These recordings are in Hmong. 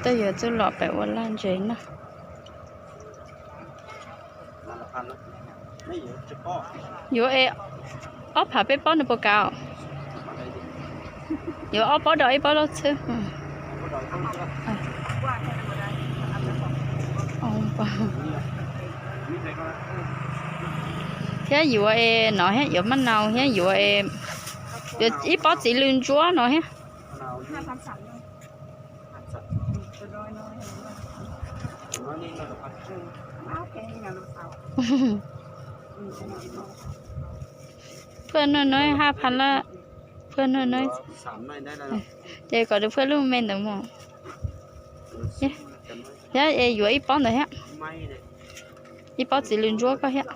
Tej yuav txuj lom pem ua laj ntses noj. Yuav es ob phav peb pob nws puas kav? Yuav ob pob do ib pob zaub txhwb. Thiab yuav es no thiab, yuav maj nau thiab, yuav es yuav ib pob txiv lws ntsuab no thiab. Phaj nuj nuj hab pha lab, phaj nuj nuj. Ces kom phaj lub me ntawd mus. Thiab es yuav ib pob ntawd thiab. Ib pob txiv lws ntsuab koj thiab.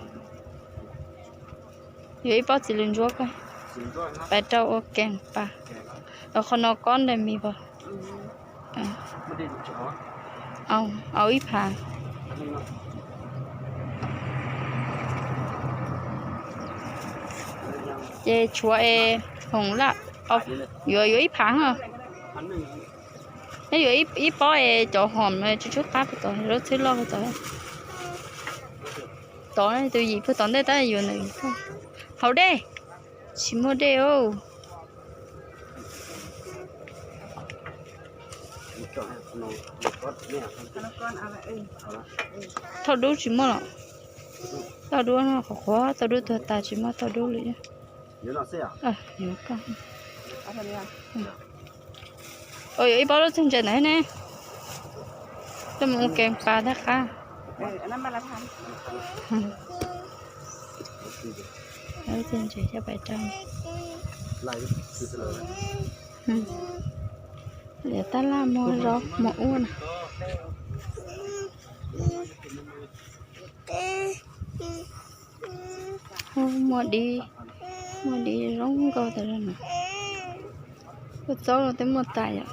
Yuav ib pob txiv lws ntsuab koj. Pais rau ua kees pas. Qhov no kob ntawm mis pas. Au ib phav. Ces tshuav es hoom laj, yuav yuav ib phav. Neb yuav ib pob es cov hoom tsis tshwj qab puas tau, zaub txhwb loj puas tau. Tod tus yim puag tom ntej tab yuav ntawm. Haus dej, tsis muaj dej. Thauj dub tsis muaj los. Thauj dub no qhuav qhuav, thauj dub tuag tas tsis muaj thauj dub li. Yuav ib pob lub txiv ntses ntawd ne. Coj mus ua kees pas tag qab. Lub txiv ntses coj pais rau. Liam tab laj muag zaub muag ua na. Muag dib, muag dib zoo nkauj tas zog na. Kua txob los twb muaj tas yom.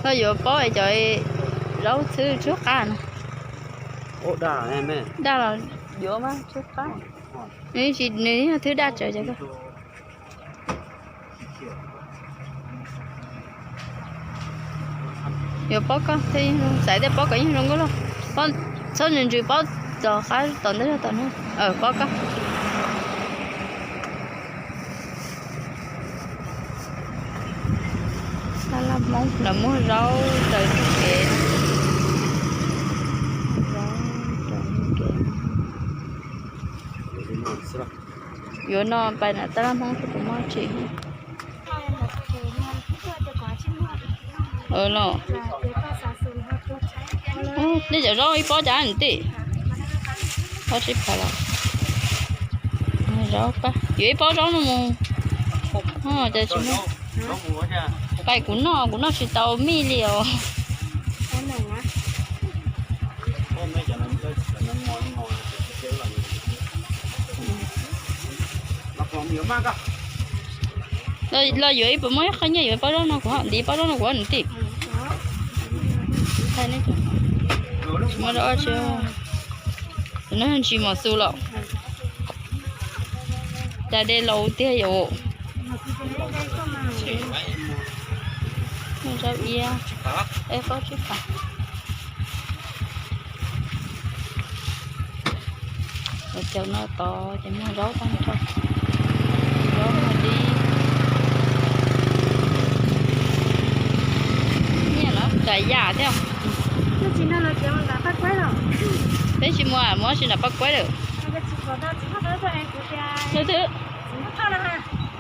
Koj yuav pob es cov zaub txhwb tshuab qab no. Daj los yuav mas tshuab qab. Nws tsis, nws yog thwb daj tsawv ces koj yuav pob koj thiaj zoo, xaiv tej pob kom yeej zoo nkauj loj. Txhob ntsws ntsws pob txog qab tom ntej zog tom no. Pob koj. Tab laj Hmoob lawv muag zaub raws kev. Zaub raws kev. Yuav no pais nram tab laj Hmoob xwb puas muaj tsis. Los, nej cov zaub ib pob cas nws tim. Pob tsib phav los. Zaub pab yuav ib pob zaub no mus. Cas tsis muaj. Pais kuv noj, kuv noj tsis tau mij li os. Los yuav ib puas muaj ib qho nyiaj yuav pob zaub no kuv, ntim pob zaub no kuv ntim. Tsis muaj zaub tsi. No ntsis mos xu lawm. Cas dej laus tiag yom. Muaj zaub iab, es pob tsib phav. Ua caum no tod ces muag zaub tag nrho. Zaub muag dib. Nyiaj los tsav yam thiab. Peb tsis muag, muag tsis nram Paj Kuaib lawm. Leej twg?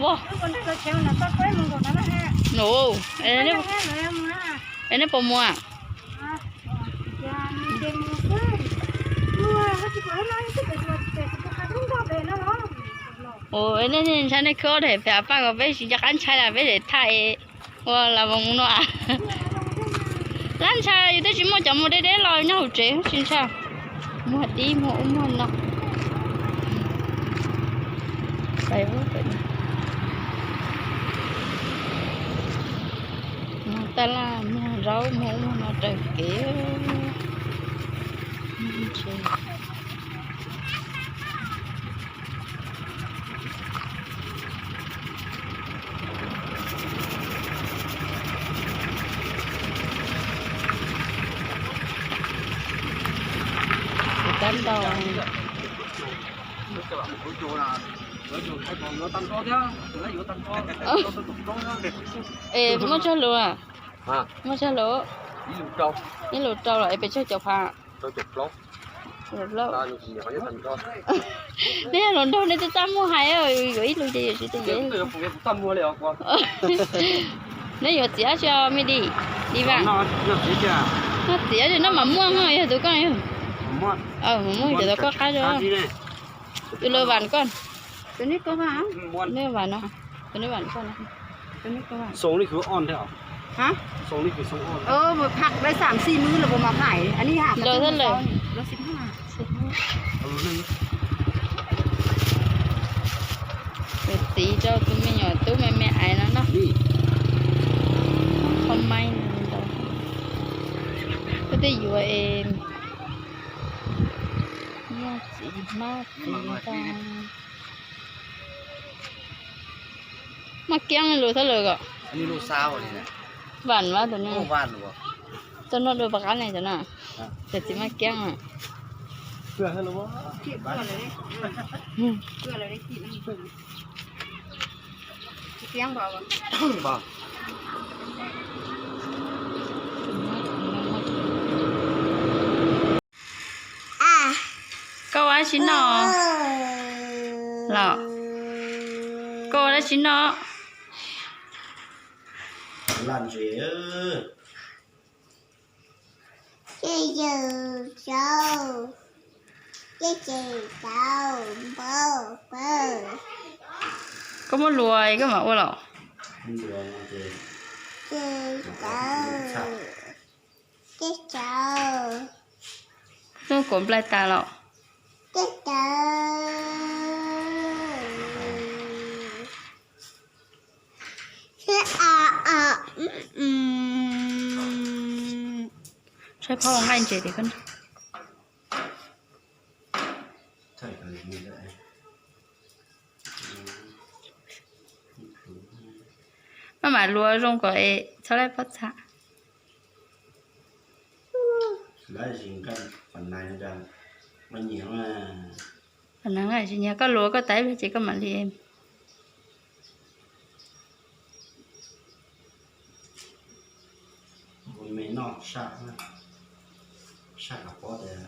Ua, es nej puas muag? Ua, nej ntshai nej khwb ob daim pem av paj ko peb tsis nco qab ntshai las peb daim thaj es ua las voos no. Lab ntshai yus twb tsis muaj cov muag deb deb los nyob hauv tsev tsis ntshai. Muag dib muag ub muag no. Muag taj laj muag zaub muag ub muag no raws kev. Tab ntau. Es muaj tsawg lus? Muaj tsawg lus? Ib lus rau los es pes tsawg caum phav? Neb yog hluas nraug neb twb txaj muag hais, yuav ib lus ces yuav tsis tau. Neb yuav txiv dab tsi me di? Di vam. Noj txiv dab tsi noj mas muaj, yog tus koj, mas muaj cov tau koj qab zoo. Tus lawv vam koj. Neb vam no, tus neb vam koj no. Xoo li kws o, xoo li kws xoo o. Phaj da xam xij mub los puas mas phaj, a ni ha, lawv thab lawm. Yuav txiv rau tus me nyuam tub me me aiv no noj. Qhov maib ntau. Koj tej yuav es muaj txiv hmab txiv ntau. Maj kiab lus thab lawm kom. Vam mas tus no. Tau noj dua pab qab ne cov no. Cov txiv maj kiab. Koj ua dab tsi noj los? Koj ua dab tsi noj? Koj muab luas koj mam ua los? Hnub kuv nplaig tas los? Saib phob ua nqaij ntses tias koj. Maj mam luas zoo kom es txhob laib pob txha. Nyiam, koj luas koj tas ib pliag ces koj mam li. Me noj saj, saj kom pob tias.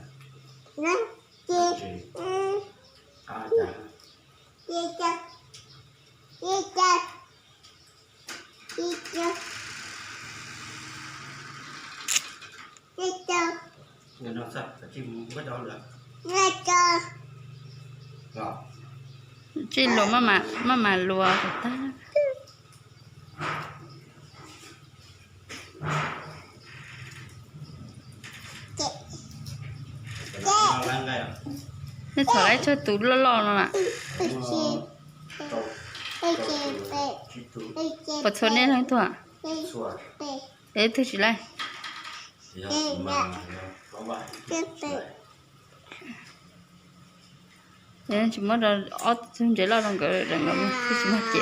Tsis luas, maj mam luas kom tag. Nej txhom laib txog tus loj loj no na. Puas txhua nej leej tuaj? Es twg tsis laib? Tsis muab rau ob tug ntses loj rau nkawd, nkawd twb tsis muaj ces.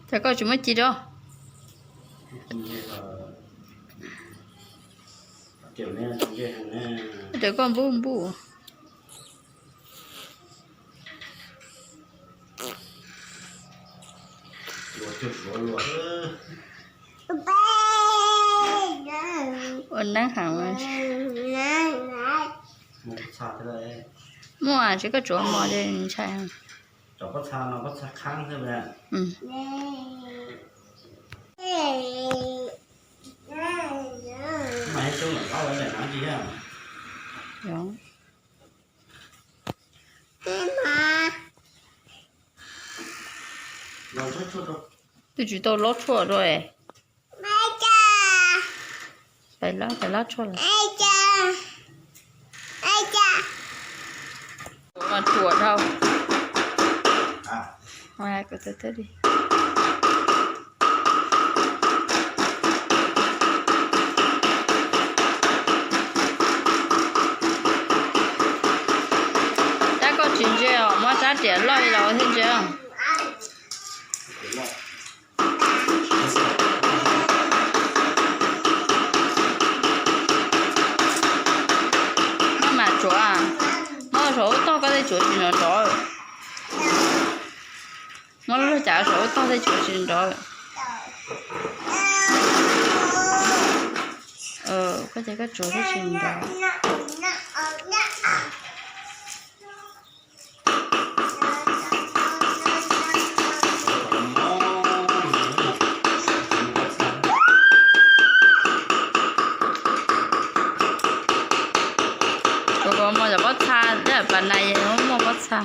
Txawm koj tsis muab ci rau. Raws koj npub npub. Ua neeb heev. Muaj tsis koj tsuav mov ntshai. Twb tsis tau lob tshuaj rau. Pais lob, pais lob tshuaj lawm. Mas ruam dhau. Tab koj tsis ntse os, muab sab riam loj los thiaj ntse. Maj mam tsuav, muab saum ub tog koj tej tsuav tsis nrov nrov. Muab lub log cas saum ub tog tej tsuav tsis nrov. Koj ces koj tsuav thiaj tsis nrov. Kuv, kuv muaj cov pob txha, tej pas nais muaj pob txha.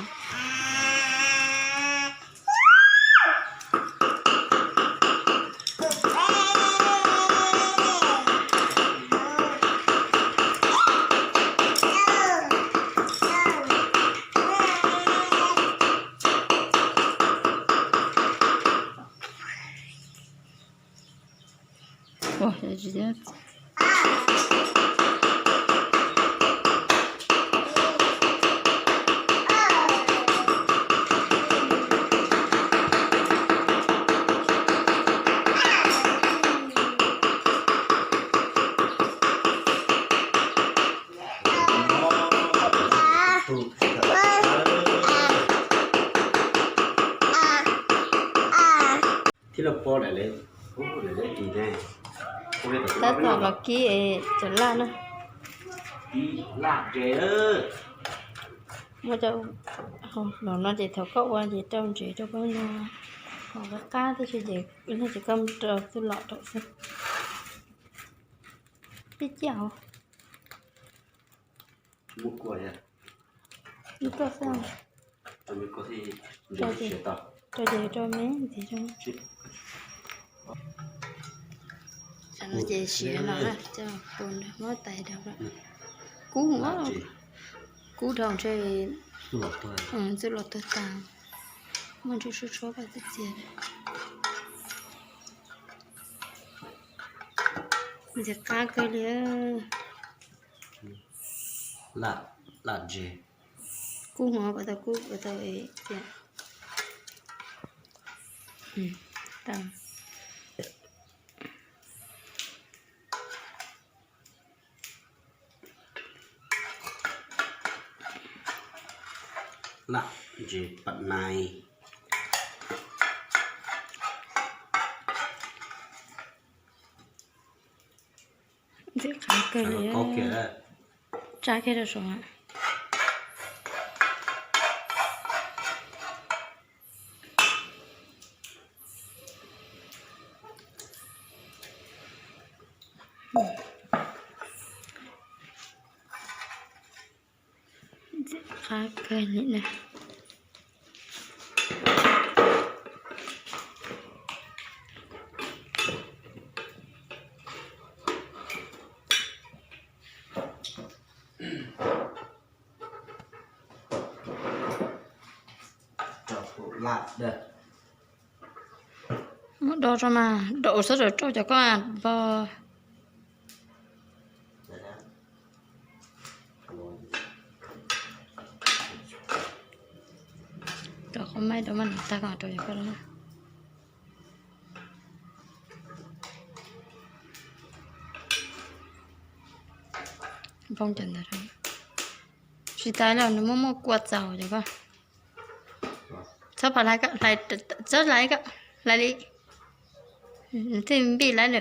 Tab tom los kib cov laj na. Muab cov los no ces thaum koj ua ces rau ntsev rau koj no, ho qab qab tib si ces leej twg koj rau txuj lom rau xwb. Tib ciaj os. Rau ces rau me ntxiv rau. Ces siav no coj pus muab tais rau. Kub, kub dhau ntshe txuj lom tuag tas. Muaj ntsis tshuab tshuab koj txiav. Ntxim qab kawg li. Laj ntse. Kub hmoov pas tau kub pas tau tias. Laj ntse pas nais. Ntxim qab kawg li. Tsa kiag rau saum. Ntxim qab kawg li na. Muab do tso mas, do xwb rau rau cov koj npog. Rau qhov maib rau maj nws tag koj rau cov koj lawm. Npog cov ntawd rau. Tsis tas los nws muaj muaj kua txaus cov koj. Txhob pab hlais, txhob hlais, hlais li. Nws thiaj npij lawm.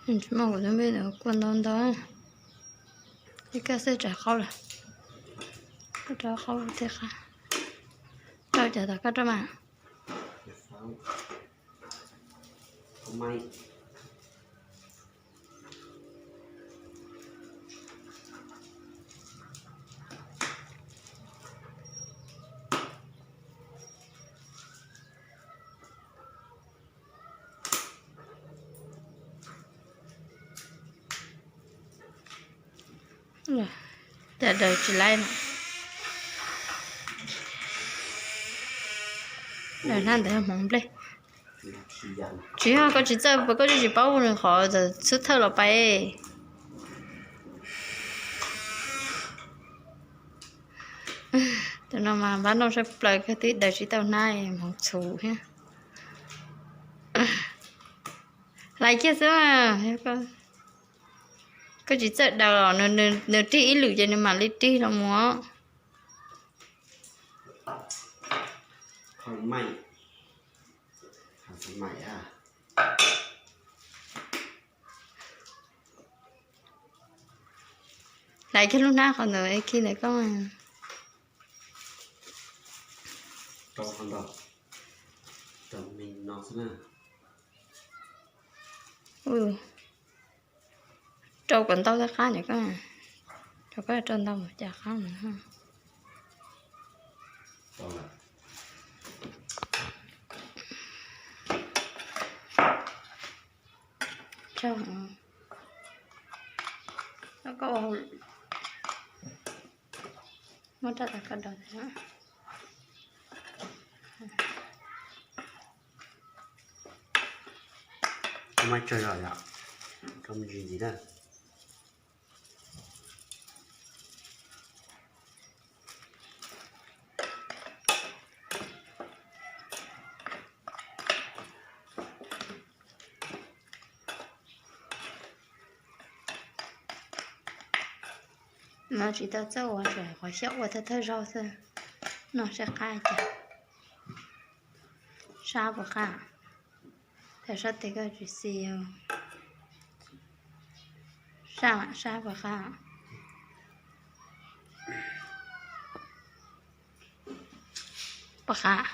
Tsis muaj kuv tus npej ntawd kua ntau ntau. Ib koj xwb rau qaub lawm. Koj rau qaub thiab qab. Rau cov tom koj rau mas. Cas daws tsis laib no. Daws hnab ntawd hmoov nplej. Tsis yog koj tsis txawj, koj tsis paub nws qhov xub thawj los pais. Tus no mas npab noj sab plaws kawg, twb daws tsis tau hnab hmoov txhuv thiab. Hlais kiag xwb. Koj tsis txawj daws los nws rig ib lwm ces nws mam li rig los mus. Hlais kiag lub hnab qhov ntawd khi ntawd koj. Rau kom ntau thiab qab no koj. Rau koj rau ntau cas qab no. Muab rau tas koj daus thiab. Koj muab tsawg zog yom, koj me ntsis ntxiv na. No tsis tau txawj ua, tsuas qhov xyaum ua thawj thawj zaug xwb. No saib qab cas. Sab puas qab? Thaum sab tes koj tsis xis. Sab, sab puas qab? Puas qab?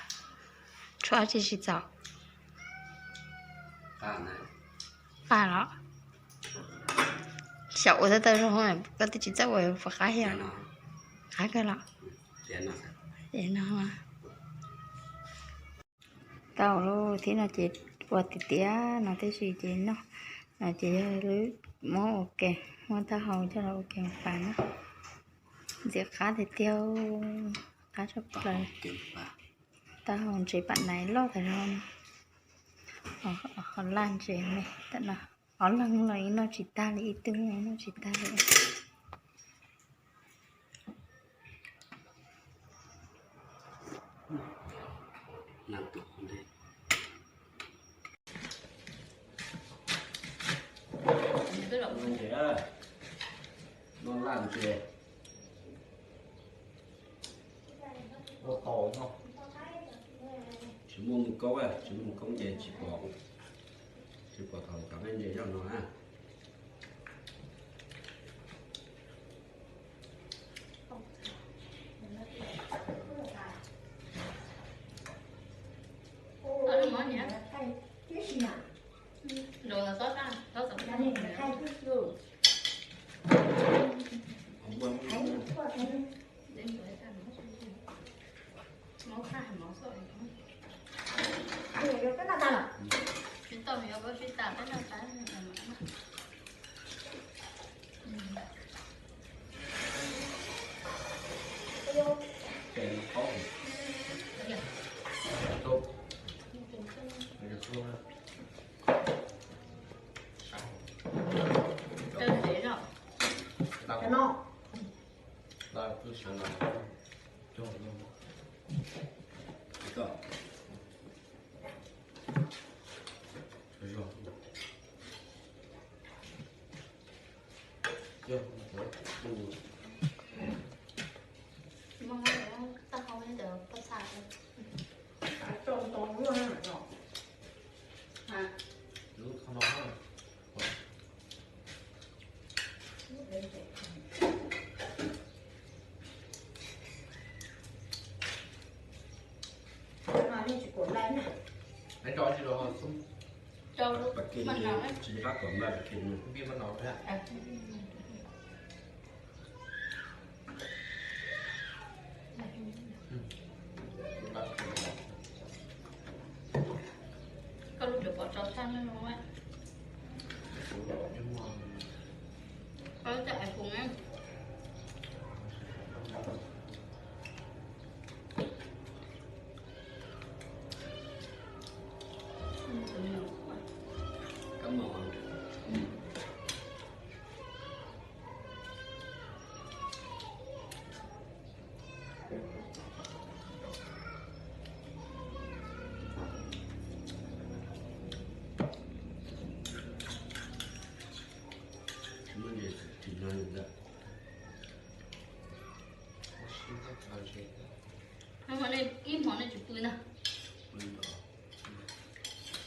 Tshuav tsis tsis txaus. Qab los? Xyaum ua tau tau zoo, koj twb tsis txawj ua puas qab thiab? Qab kawg los? No. Tau lawm thiab no ces ua tiag tiag no tib si ces noj. No ces yog lub muab ua ke, muab taub hau coj los ua ke pas na. Ntxim qab tiag tiag, qab tshaj plaws. Taub hau ntses pam nais loj tas zog, qhov laj ntses me tam no. Ob leeg los yeej noj tsis tag li, ib tug noj tsis tag li. Tsis muaj mus koob, tsis muaj mus koob ces tsis pom, tsis pom thaum cov nqaij ntses zoj no na. Cov tsis los xub. Rau lub maj no, tsis rau kom maj, bi maj no. Koj lub tseem pom tso tag no. Koj lub tseem iPhone na. Ib hmo nej tsis pw na.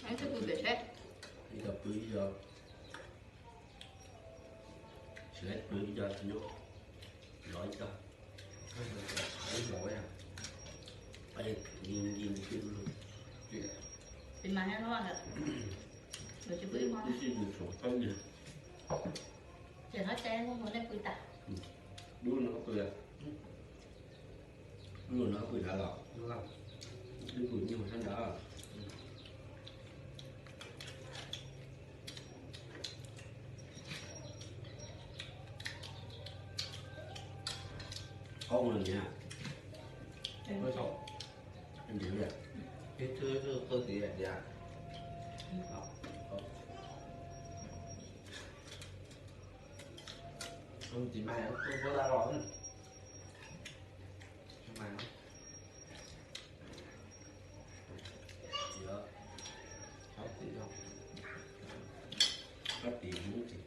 Tsis pw pem seb. Ib co pw ib co, tsis laib pw ib co tsis nyob, zov ib co. Ib hmo, ib hmo. Tsis mas, tsis pw ib hmo. Ces thov cai, ib hmo nej pw tas. Dub no pw, dub no pw nrad los, dub pw nyuag sab nrad. Qaub no niam. Ib tug qw tim tias, tsis mas, tsis mas, kab tim, kab tim.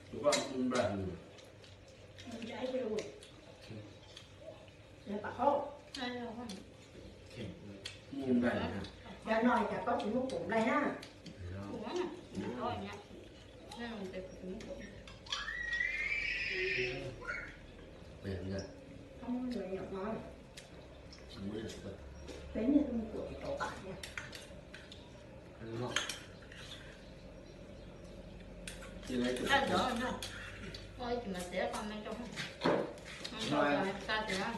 Tus koj mus nplam nws. Mus nplam nws. Cov no cas koj tsis muab pum nplai na? Peb niag tuaj mus kuam tsis tau pam thiab. Ua ib chim mas txiav qo me rau, no xa tias